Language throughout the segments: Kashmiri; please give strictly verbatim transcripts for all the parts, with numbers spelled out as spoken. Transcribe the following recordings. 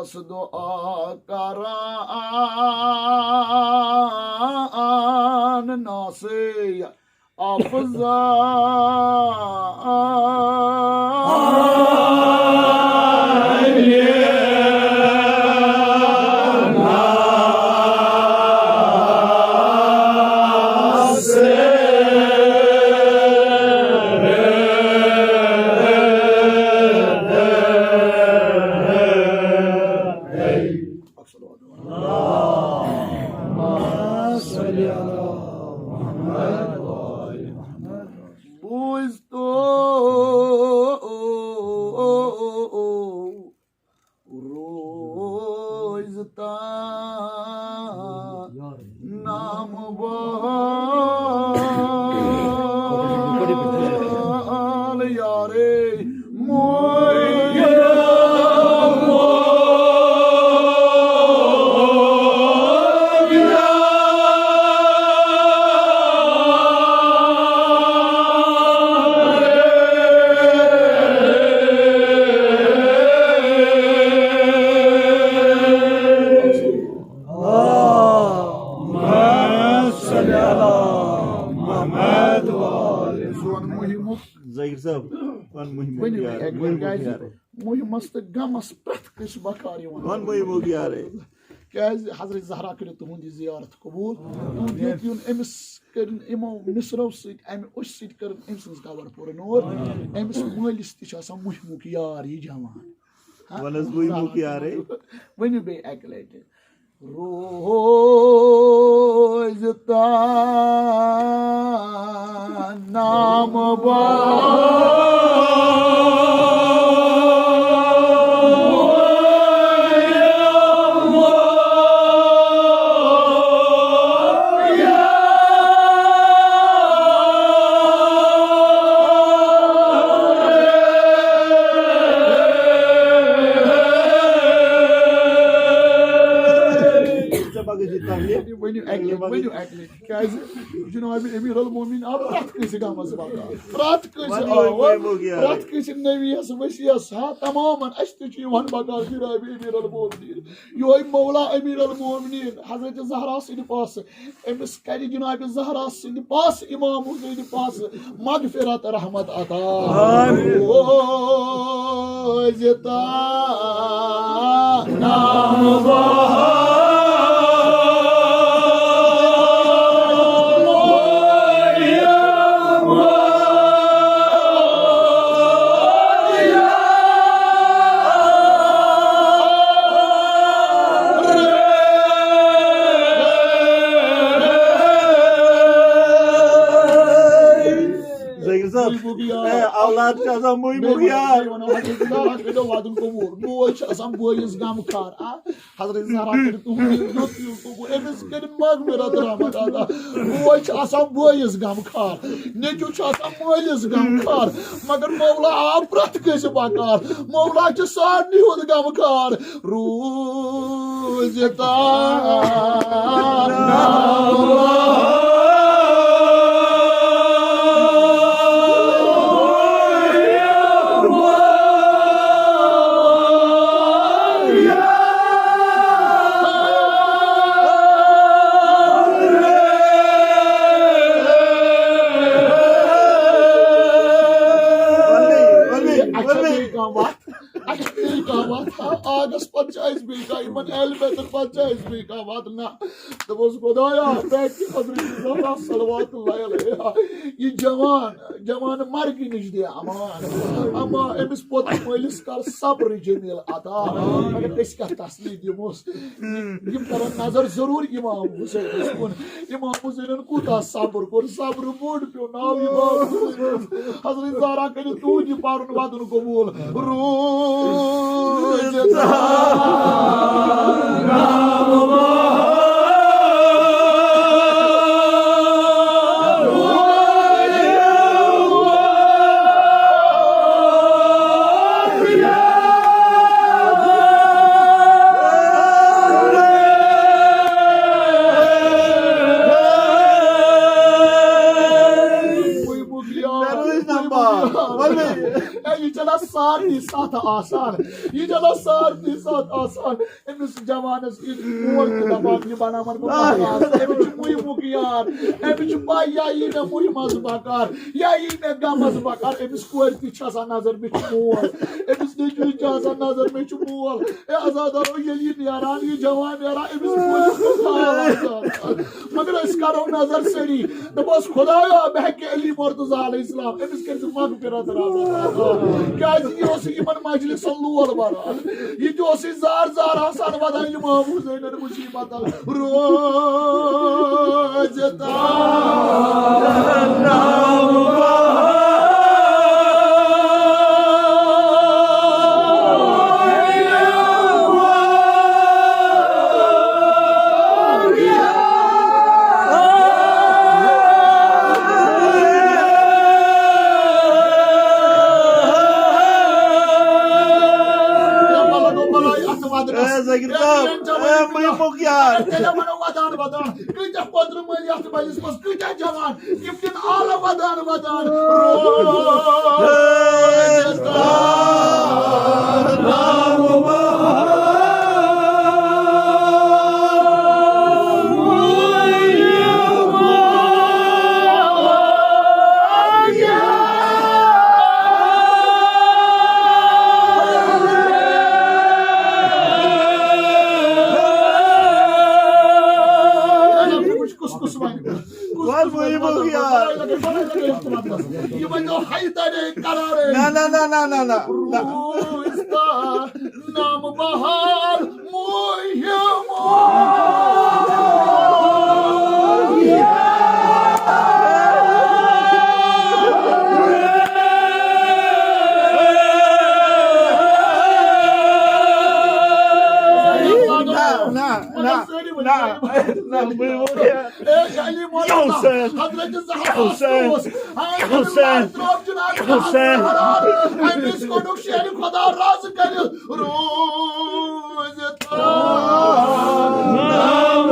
دعا کران ناصے افضل۔ بوٗزتو روزتان نام بحال یارے۔ ذٲکِر صٲب، وَن مُہِمُک ؤنِو، یار، اَکہِ مُہِمُک لَٹہِ یار۔ مُہِمَس تہٕ غمَس پرٛٮ۪تھ کٲنٛسہِ بکار یِوان۔ وَن مُہِمُک یارے۔ کیٛازِ حضرت زہرا کٔرِو تُہُنٛد یہِ زیارت قبوٗل۔ تُہُنٛد یوٚت یُن أمِس کٔرِن یِمو مِصرو سۭتۍ، اَمہِ اوٚشہِ سۭتۍ کٔرٕن أمۍ سٕنٛز قبر پوٗرٕ نوٗر۔ أمِس مٲلِس تہِ چھُ آسان مُہِمُک یار یہِ جوان۔ ہاں؟ وَن حظ مُہِمُک یارے۔ ؤنِو بیٚیہِ اَکہِ لَٹہِ۔ روزتان نام بحال۔ ژےٚ ما گٔژھی تکلیف؟ ؤنِو اَکہِ لَٹہِ، ؤنِو اَکہِ لَٹہِ۔ کیٛازِ جناب امیر المومنین آو پرٛٮ۪تھ کٲنٛسہِ غمس بکار، پرٛٮ۪تھ کٲنٛسہِ وَنہِ آو، وۄنۍ مُہِمُک یار۔ پرٛٮ۪تھ کٲنٛسہِ نبی یس ؤسیس ہا تمامن، اَسہِ تہِ چھُ یِوان بکار جناب امیر المومنین۔ یِہوٚے مولا امیر المومنین حضرت زہرا سٕنٛدِ پاسہٕ، أمِس کرِ جناب زہرا سٕنٛدِ پاسہٕ، امام حسین پاسہٕ مغفرت رحمت عطا۔ آمین۔ روزتان نام بحال۔ ذٲکِر صٲب، مُہِمُک یار۔ اے، اولاد چھِ آسان مُہِمُک یار۔ مےٚ وَنو، حضرت زہرا کٔرِو وَدُن قبوٗل۔ بوے چھُ آسان بٲیِس غمخار۔ آ، حضرت زہرا کٔرِو تُہُنٛد یوٚت یوٚت قبوٗل۔ أمِس کٔرِو مغفرت رحمت عطا۔ بوے چھُ آسان بٲیِس غمخار، نیٚچوٗ چھُ آسان مٲلِس غمخار، مگر مولا آو پرٛٮ۪تھ کٲنٛسہِ بکار۔ مولا چھُ سارنٕے ہُنٛد غمخار۔ روٗزِتان اچھا، بیٚیہِ کانٛہہ وَتھ؟ اچھا، بیٚیہِ کانٛہہ وَتھ؟ ہا، آگس پتہٕ چھِ اَسہِ بیٚیہِ کانٛہہ، یِمن اہل بیتن پتہٕ چھِ اَسہِ بیٚیہِ کانٛہہ وَتھ؟ نہ۔ دوٚپُس، خۄدایا، تۄہہِ کہِ حضرت زہرا صلوات اللہ علیہا، یہِ جوان، جوان مرگہِ نِش دِ امان۔ اما أمِس پوٚت مٲلِس کر صبر جمیل عطا۔ مگر أسۍ کیٛاہ تسلی دِموس؟ یِم کرن نظر ضروٗر امام حسینس کُن۔ امام حسینن کوٗتاہ صبر کوٚر، صبر بوٚڑ پیوٚو ناو امام حسینس۔ حضرت زہرا کٔرِو تُہُنٛد یہِ پرُن ودُن قبوٗل۔ روٗزِتھ مےٚ روٗز نمبر۔ وَلہٕ۔ اے، یہِ چھَنا سارنٕے ساتھ آسان۔ یہِ چھُ آسان سارنٕے ساتھ آسان۔ أمِس جوانَس یہِ مول تہِ دَپان، یہِ بَناوَن بہٕ مَہراز۔ أمِس چھُ مُہِمُک یار۔ أمِس چھُ پَے، یا یی مےٚ مُہِمَس بَکار، یا یی مےٚ غمَس بَکار۔ أمِس کورِ تہِ چھِ آسان نظر، مےٚ چھُ مول۔ أمِس نیٚچوِس چھِ آسان نظر، مےٚ چھُ مول۔ اے عزادارو، ییٚلہِ یہِ نیران، یہِ جوان نیران، أمِس کورِ چھُ حال آسان۔ مگر أسۍ کَرو نظر سٲری، دَپوس، "خۄدایا، بہٕ ہیٚکہِ علی مرتضیٰ علیہ السلام، أمِس کٔرۍ زِ مغفرت رحمت عطا۔" کیٛازِ یہِ اوس یِمن مجلسن لول بَران، یہِ تہِ اوس یہِ زار زار آسان وَدان اِمام حُسینَن مُصیٖبتَن۔ روزِ تام اے زگیر صٲب، اے مُہِمُک یار۔ تیٚلہِ وَنو وَدان وَدان۔ کۭتیٛاہ کۄترٕ مٲلۍ یَتھ مٲلِس منٛز، کۭتیٛاہ جوان، یِم دِن آلہٕ وَدان وَدان۔ روزِ تام کُس کُس وَنہِ؟ کُس وَنہِ؟ کُس کُس وَنہِ؟ یہِ ؤنۍ تو حیدرے قرارے۔ نہ، نہ، نہ، نہ، نہ، نہ، نہ۔ روزِ تام نام بہار مُہِم۔ نہ، نہ، نہ، نہ، نہ، بہٕ وَنہٕ۔ اے علی مولا، یا حسین، حضرت زہرا یا حسین، اوس۔ ہاں، یا حسین، ترٛوو جناب یا حسین۔ اَمہِ وِزِ کوٚڈُکھ شیرِ خۄدا راز کٔرِتھ۔ روزِ تام نام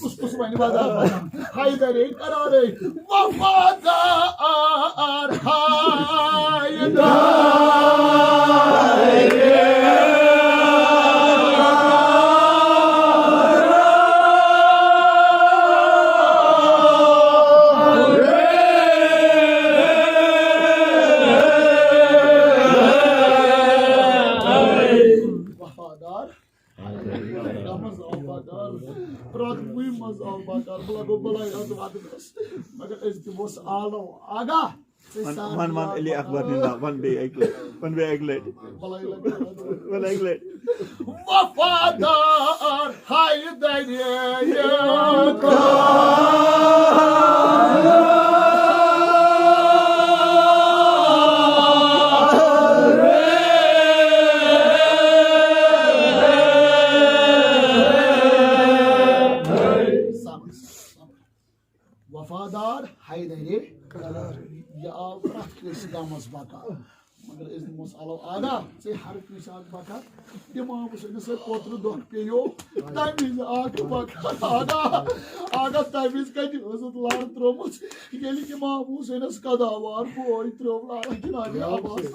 کُس کُس وَنہِ وَدان وَدان؟ حیدرے قرارے وفادار حیدر۔ وفادار۔ منٛز آو بکار، پرٛٮ۪تھ کُنہِ منٛز آو بکار۔ بہٕ لگو بلاے حظ ودنس، مگر أسۍ دِموس آلو۔ آگاہ۔ ژٕ وَن، سان وَن، وَن علی اکبر نِندا، وَن بیٚیہِ اَکہِ لَٹہِ، وَن بیٚیہِ اَکہِ لَٹہِ۔ بلاے لگو۔ وَن اَکہِ لَٹہِ۔ وفادار حیدر۔ وفادار حیدر۔ یہِ آو پرٛٮ۪تھ کٲنٛسہِ غمس بکار۔ مگر أسۍ دِموس آلو۔ آگاہ، ژےٚ ہر کٲنٛسہِ اکھ بکار۔ اِمام حُسینس سۭتۍ کوترٕ دۄکھ پیٚیو، تَمہِ وِزِ اکھ بکار۔ آگاہ، آگاہ، تَمہِ وِزِ کَتہِ ٲسٕتھ لر ترٲومٕژ؟ ییٚلہِ اِمام حُسینس قداوار بوے ترٲو لر جناب عباس۔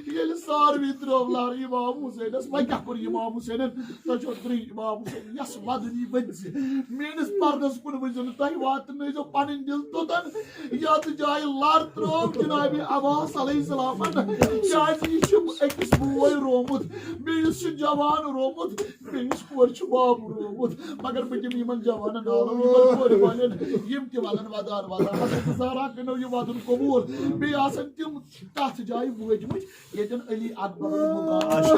ییٚلہِ ساروی ترٲو لر اِمام حُسینس، وۄنۍ کیٛاہ کوٚر اِمام حُسینن؟ تۄہہِ چھو درٛے اِمام حُسین، یَس وَدُن یی ؤتھۍ زِ۔ میٲنِس پردس کُن وٕچھزیو نہٕ، تۄہہِ واتنٲیزیو پنٕنۍ دِل توٚتن، یتھ جایہِ لر ترٲو جناب عباس علیہ السلامن۔ کیازِ یہِ چھُ أکِس بوے رومُت، بیٚیِس چھُ جوان رومُت، بیٚیِس کورِ چھُ باب رومُت۔ مگر بہٕ دِمہٕ یِمن جوانن آلو، یِمن کورِ والٮ۪ن، یِم تہِ ونن ودان ودان۔ حضرت زہرا کٔرنو یہِ ودُن قبول۔ بیٚیہِ آسن تِم تتھ جایہِ وٲتمٕتۍ، ییٚتٮ۪ن علی اکبرُن مقام چھُ،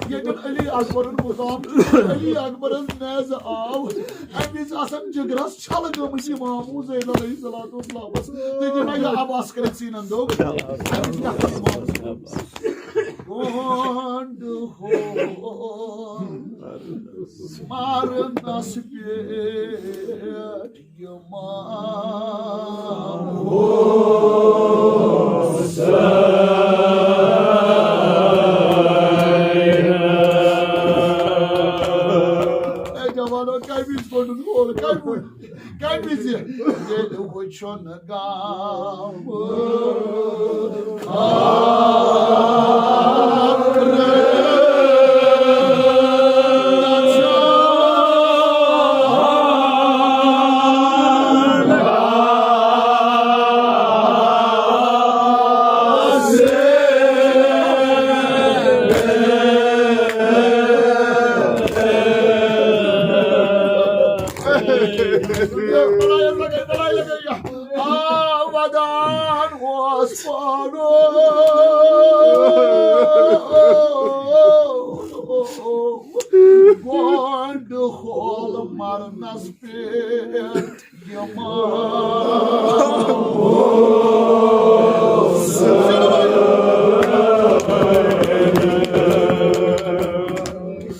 ییٚتٮ۪ن علی اکبرُن مقام چھُ، علی اکبرس نیزٕ آو۔ امہِ وِزِ آسن جگرس چھلہٕ گٔمٕژ اِمام حُسین علیہ الصلوۃ والسلامس۔ تہٕ دِوان یہِ عباس کٔرِتھ سیٖنن دوٚگ۔ امہِ وِزِ کیٛاہ کرِ اِمام حُسین؟ گونڈ ہو مارنس پہ اے جوانو، کمہِ وِزِ کوٚڑُن گول؟ کمہِ وِزِ؟ کمہِ وِزِ؟ ییٚلہِ وٕچھُن گام آ، ودان اوس پانو۔ گونڈ ہول مرنس پہ۔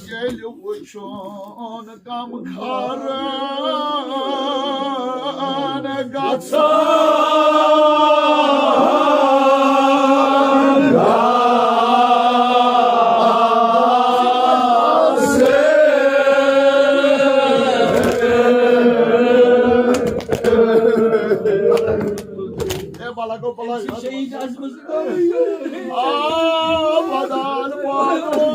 ییٚلہِ وٕچھُن غم خارن گژھان۔ اے بلا گو بلا۔ شہید عظمت۔ آ، ودان بابو۔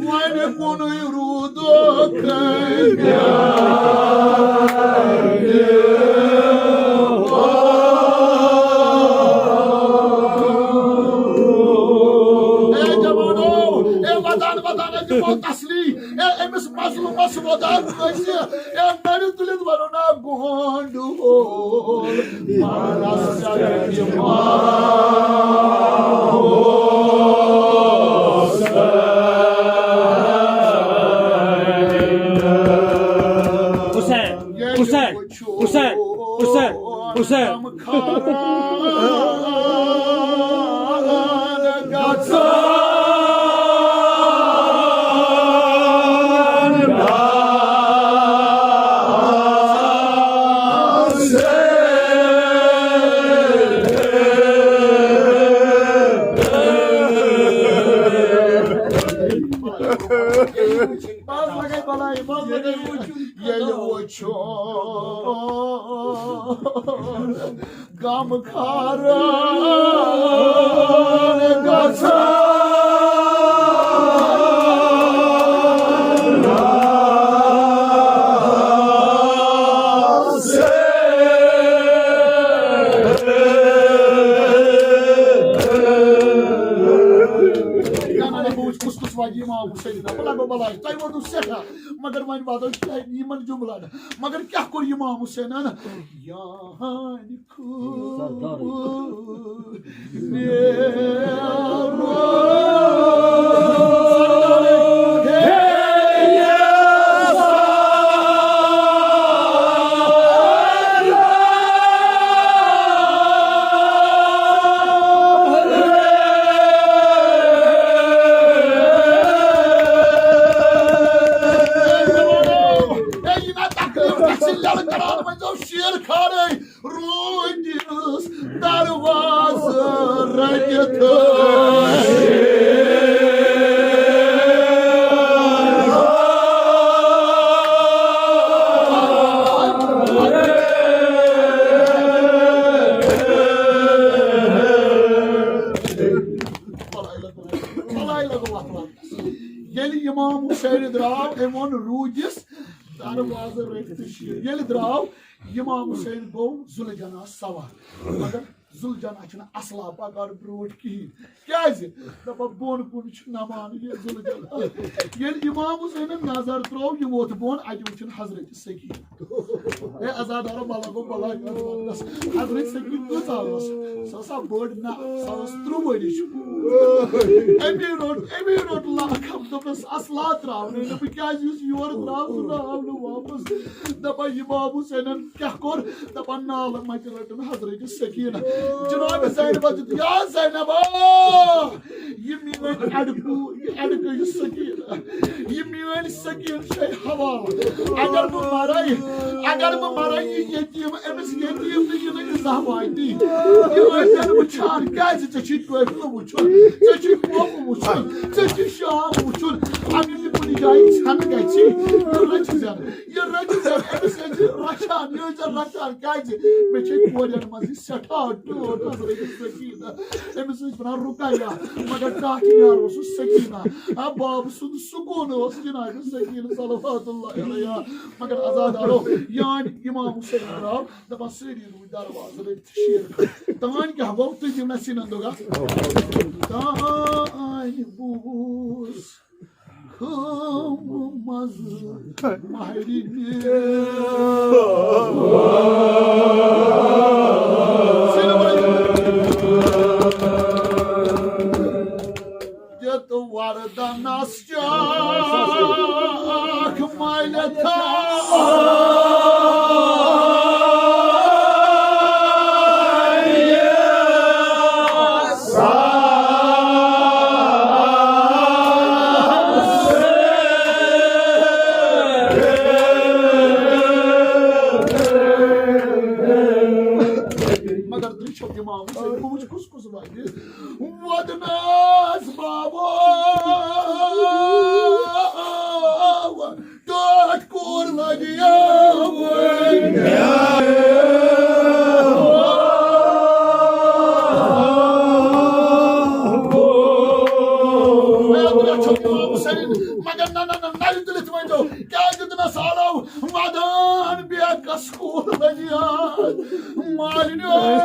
وۄنۍ کُنُے روٗدُکھ۔ اے جوانو، اے ودان، ودان، اے دِمو تسلی، اے أمِس مظلومس ودان کٲنٛسہِ، اے نرِ تُلِتھ ونو نا گونڈ وول، مارس پٮ۪ٹھ دِمو۔ حسین، حسین، حسین، حسین، حسین۔ ییٚلہِ وٕچھُن غم خارن گژھان۔ کُس کُس وَنہِ امام حسین؟ بہٕ لَگو بَلاے، تۄہہِ ووٚنوُ سٮ۪ٹھاہ، مگر وۄنۍ واتو یِمَن جُملَن۔ مگر کیٛاہ کوٚر امام حسینَن؟ یہنٛدِ خٲر اے، یہِ نا تقریٖب گژھِ یَلہٕ کران، وۄنۍ گوٚو شیر خانٕے۔ روٗدِس دروازٕ رٔٹِتھ۔ ییٚلہِ امام حسین درٛاو، أمۍ ووٚن روٗدِس دروازٕ رٔٹِتھ شیر۔ ییٚلہِ درٛاو، امام حسین گوٚو ذوالجناح سوار، مگر ذوالجناح چھُنہٕ اصلا پکان برونٛٹھ کِہیٖنۍ۔ کیازِ؟ دپان بۄن کُن چھُ نمان یہِ ذوالجناح۔ ییٚلہِ امام حسینن نظر ترٲو، یہِ ووٚتھ بۄن، اتہِ وٕچھُن حضرت سکینہ۔ اے عزادارو، بلا گوٚو بلا۔ حضرت سکینہ کۭژاہ ٲس؟ سۄ ٲسا بٔڑ؟ نہ، سۄ ٲس ترٛہ ؤرِش۔ امی روٚٹ، امی روٚٹ لاکھم، دوٚپنس، اصلا تراونٕے نہٕ بہٕ، کیازِ یُس یورٕ تراو، سُہ نہٕ آو نہٕ واپس۔ دپان امام حسینن کیٛاہ کوٚر؟ دپان نالہٕ متہِ رٔٹٕن حضرت سکینہ۔ جناب زینبس دیُت، یا زینب، آ، یہِ میٲنۍ اڑکوٗ، یہِ اڑکہٕ، یہِ سکینہ، یہِ میٲنۍ سکینہ چھے حوالہٕ۔ اگر بہٕ مرے، اگر بہٕ مرے، یہِ یتیٖم، أمِس یتیٖم نہٕ یہِ نہٕ زانٛہہ واتی۔ یہِ ٲسۍ زن وٕچھان، کیازِ ژےٚ چھُے قٲفلہٕ وٕچھُن، ژےٚ چھُے قوفہٕ وٕچھُن، ژےٚ چھُے شام وٕچھُن۔ اگر یہِ کُنہِ جایہِ ژھٮ۪نہٕ گژھِ، یہِ رٔچھِ زٮ۪ن، یہِ رٔچھِ زٮ۪ن، أمِس ٲسۍ زِ رچھان، یہِ ٲسۍ زٮ۪ن رچھان۔ کیازِ؟ مےٚ چھے کورٮ۪ن منٛز یہِ سٮ۪ٹھاہ ٹٲٹھ حضرت سکینہ۔ أمِس ٲسۍ ونان رقیہ، مگر ٹاٹھۍ یار اوسُس سکینہ۔ آ، باب سُنٛد سکوٗن اوس جناب سکینہ صلوات اللہ علیہا۔ مگر عزادارو، یانۍ امام حسین درٛاو، دپان سٲری روٗدۍ دروازٕ رٔٹِتھ شیر۔ تانۍ کیٛاہ گوٚو؟ تُہۍ دِیِو نہ سیٖنن دُگا۔ تانۍ بوٗز خٲم منٛز مہرِنہِ۔ دیُت وردنس چاکھ ملہِ تھا۔ مگر تُہۍ چھِو امام حسین، بہٕ وٕچھِ کُس کُس وَنہِ۔ وَدنَس بابو، ٹاٹھ کوٗر لَگیو۔ مگر نہ، نہ، نہ، نَرِ تُلِتھ ؤنۍتو، کیٛازِ دیُتنَس آلو؟ ودان بے کس کول بنیاد مالنیو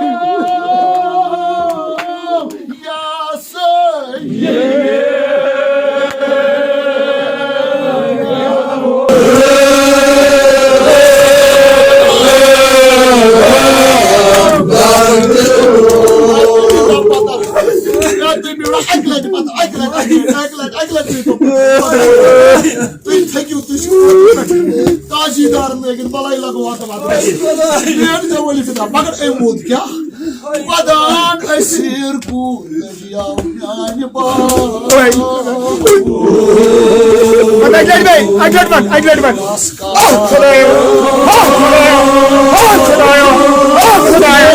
یا سید۔ اکہِ لٹہِ پتہٕ اکہِ لٹہِ، اکہِ لٹہِ، اکہِ لٹہِ۔ تُہۍ تھٔکِو، تُہۍ چھِو تاجی دار لٲگِتھ، بلاے لگو واتہٕ واتہٕ۔ ریٹ دِوان لِفِتھ، مگر أمۍ ووت کیٛاہ؟ ودان أسیٖر کوٗر لٔجیو میٛانہِ باے۔ پتہٕ اَکہِ لٹہِ بیٚیہِ، اَکہِ لٹہِ پتہٕ، اَکہِ لٹہِ پتہٕ۔ آہ، خدایا، آہ، خدایا، آہ، خدایا، آہ، خدایا، آہ، خدایا۔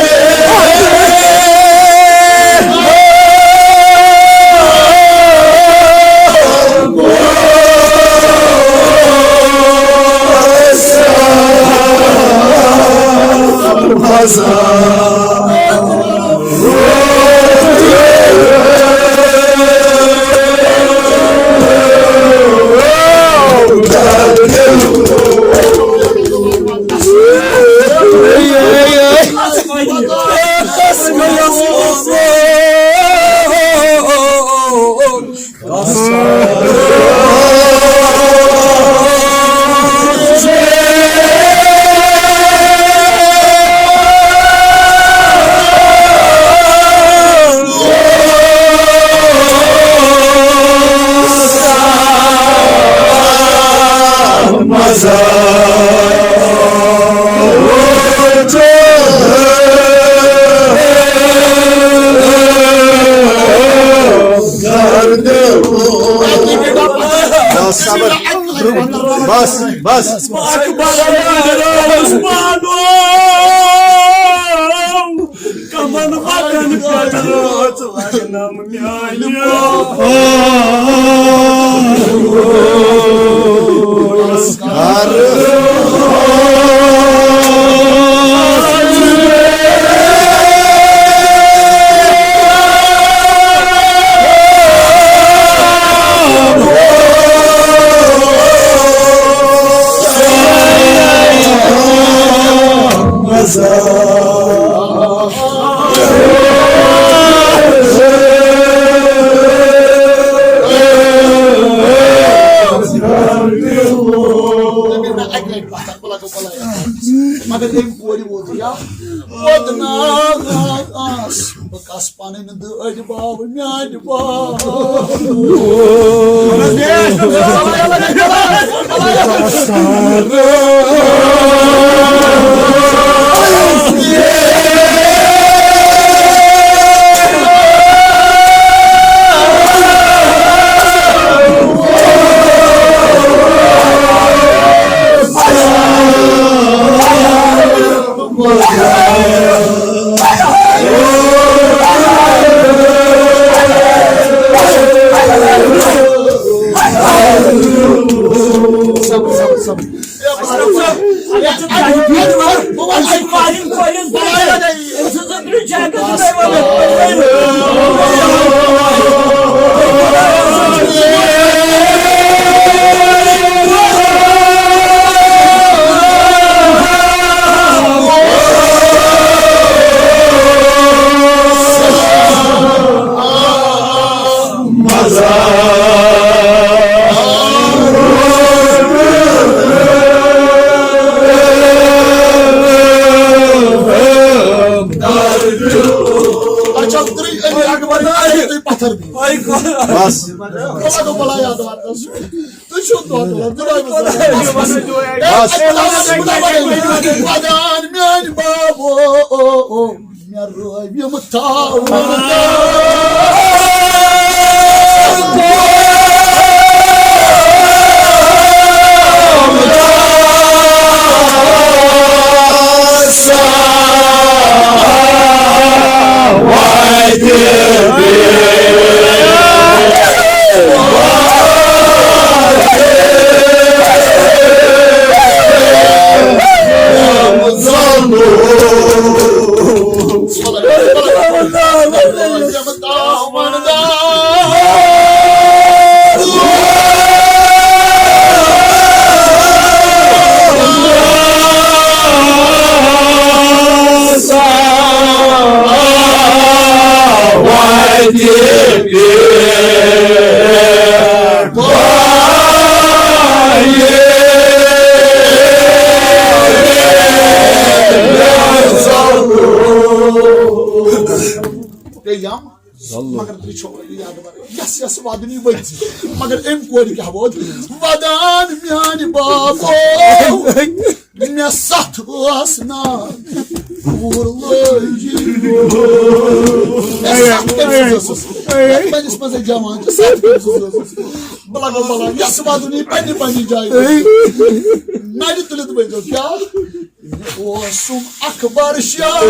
بس، بس، بس۔ کمن وطن پٮ۪ٹھ رٲژ وگنم میانہِ۔ مگر أمۍ کورِ ووت یا ووت ناو آس، بہٕ کَس پَنٕنۍ دٲدۍ باو، میٛانہِ باو۔ اچھا، تُہۍ علی اکبر، تُہۍ پتھر دِیِو۔ بس۔ بلا دو بلا یاد واتنس۔ تُہۍ چھِو دۄد تُلان، دُبے منٛز۔ بس۔ ودان میٛانہِ بابو، مےٚ رٲوۍ یِم تاوَن۔ پیٚیہِ یَم، مگر تُہۍ چھِو یاد، یَس یَس وَدُن یہِ ؤتھۍ۔ مگر أمۍ کورِ کیٛاہ ووت؟ وَدان میٛانہِ بابو، مےٚ سَتھ ٲس نان کوٗر لٲجِتھ۔ مےٚ سَتھ کٔمۍ سٕنٛز ٲسٕس؟ یَتھ پَنٕنِس منٛز أسۍ جوان چھِ، سَتھ کٔمۍ سٕنٛز ٲسٕس؟ بہٕ لَگو بَلاے، یَس وَدُن یی پنٛنہِ پنٛنہِ جایہِ۔ نَرِ تُلِتھ ؤنۍزیو کیٛاہ؟ اوسُم اکبر شاہ۔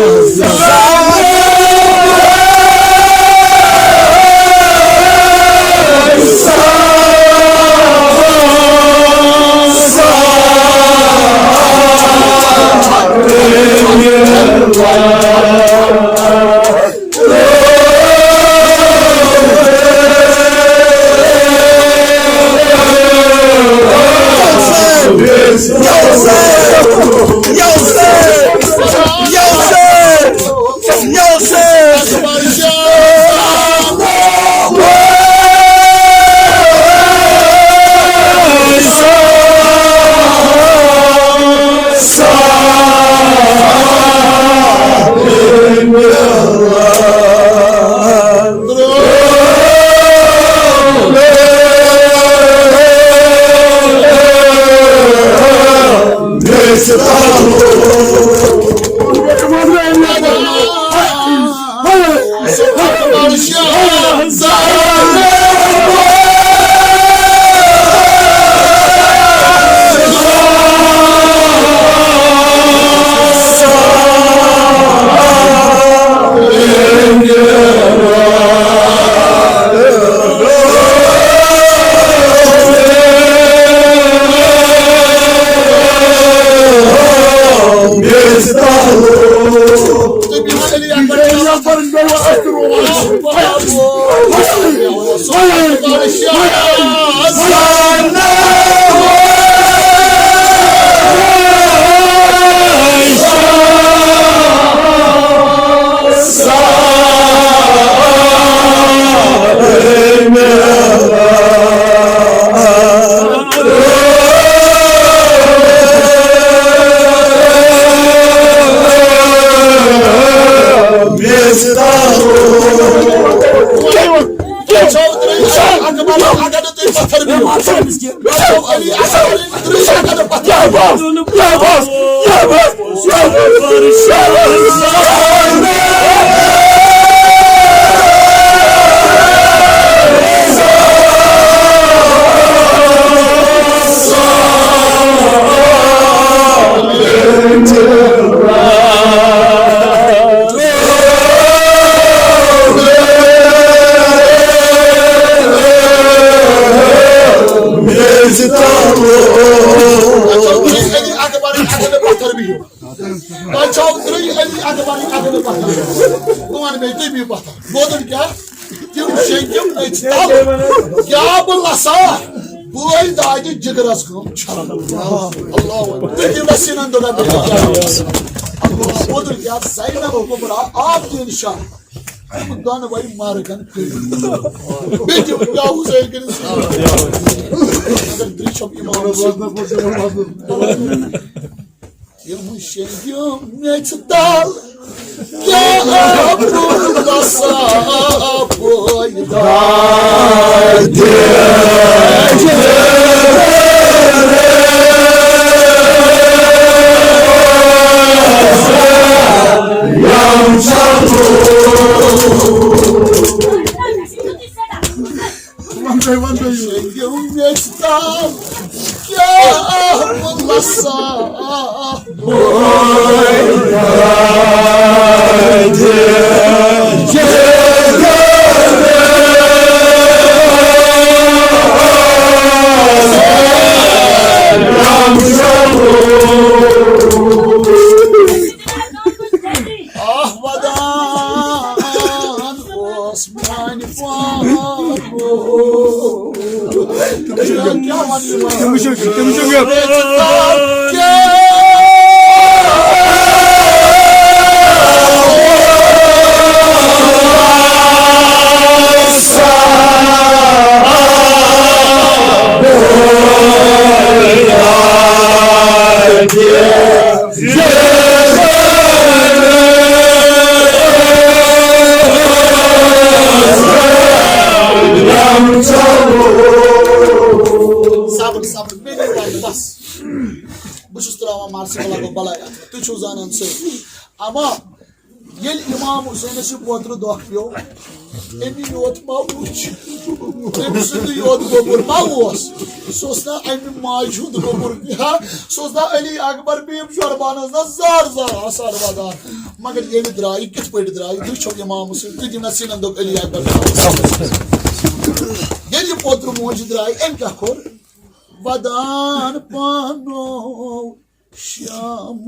پتھر بِہِو۔ مےٚ چھُ علی اکبر، ترٛیش اَنہٕ پتھر۔ یا بس، یا بس، یا بس، یا بس۔ علی اکبر اگر پتھر بِہِو۔ تۄہہِ چھو ترٛےٚ علی اکبر اگر پتھر بِہِو۔ بہٕ وَنہٕ بیٚیہِ تُہۍ بِہِو پتھر۔ بوزُن کیٛاہ؟ تِم شیٚنگِم أژۍ تَل۔ کیٛاہ بہٕ لَسا؟ بٲے دادِ جِگرَس گٔم چھَل۔ اللہ اکبر۔ تُہۍ دِیِو مےٚ سیٖنَن دۄگا بیٚیہِ۔ اللہ، بوزُن کیٛاہ؟ زینب کُبرا، آبدیٖن شاہ۔ تِم دۄنوَے مرگن کٔرِتھ۔ بیٚیہِ تہِ کیٛاہ اوس أکِس؟ اگر دِلہِ چھۄمب اِمام حسین۔ یِم شیٚنگِم میٚژِ تل، کیٛاہ آبرو لسا پٲدٕ۔ آہ ودان اوس میانہِ پانُک۔ تٔمِس چھُ، تٔمِس چھُ، تٔمِس چھُ۔ صبر، صبر، مےٚ دِیِو وقت، بس۔ بہٕ چھُس ترٛاوان مارسٕے، بہٕ لگو بلاے اَتھ۔ تُہۍ چھِو زانان سٲری۔ اما ییٚلہِ امام حسینس یہِ پوترٕ دۄکھ پیوٚو، أمی یوت ما وُچھ؟ أمۍ سُنٛدُے یوت گوٚبُر ما اوس؟ سُہ اوس نا امہِ ماجہِ ہُنٛد گوٚبُر؟ ہا، سُہ اوس نا علی اکبر بیٖم شربانس نا زار زار آثار ودان؟ مگر ییٚلہِ درٛاے، کِتھ پٲٹھۍ درٛاے؟ تُہۍ چھِو امام حسین، تُہۍ دِیِو نا سیٖنن دوٚپ علی اکبر۔ ییٚلہِ یہِ پوترٕ موج درٛاے، أمۍ کیٛاہ کوٚر؟ ودان پانو شامس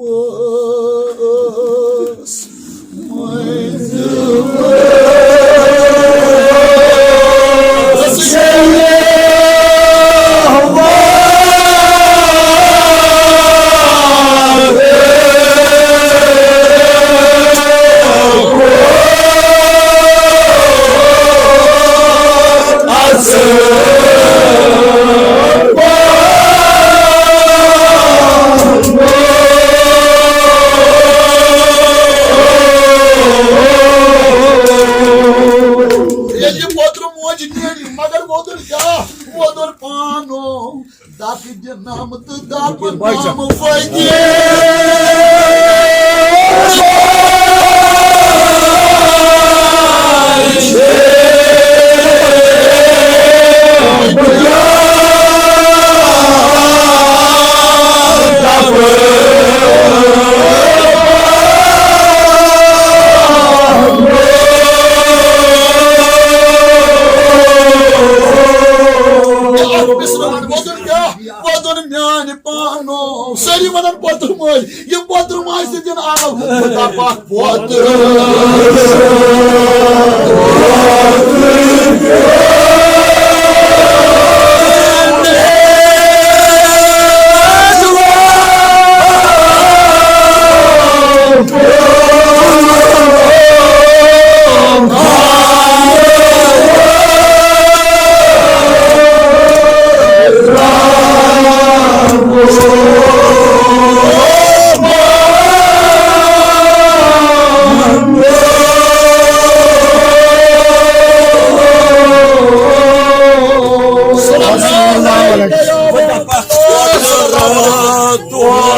منٛز۔ ییٚلہِ یہِ پوترٕ موج نیرِ، مگر وۄدُن کیٛاہ؟ وۄدُن پانو دَکہٕ دِنَم تہٕ دَپنَم فقیٖر۔ وۄدُن میانہِ پانو۔ سٲری وَنان پوتُر مٲلۍ۔ یہِ پوتُر ماجہِ تہِ دِن آو۔ بہٕ دَپہٕ اَکھ پوتُر۔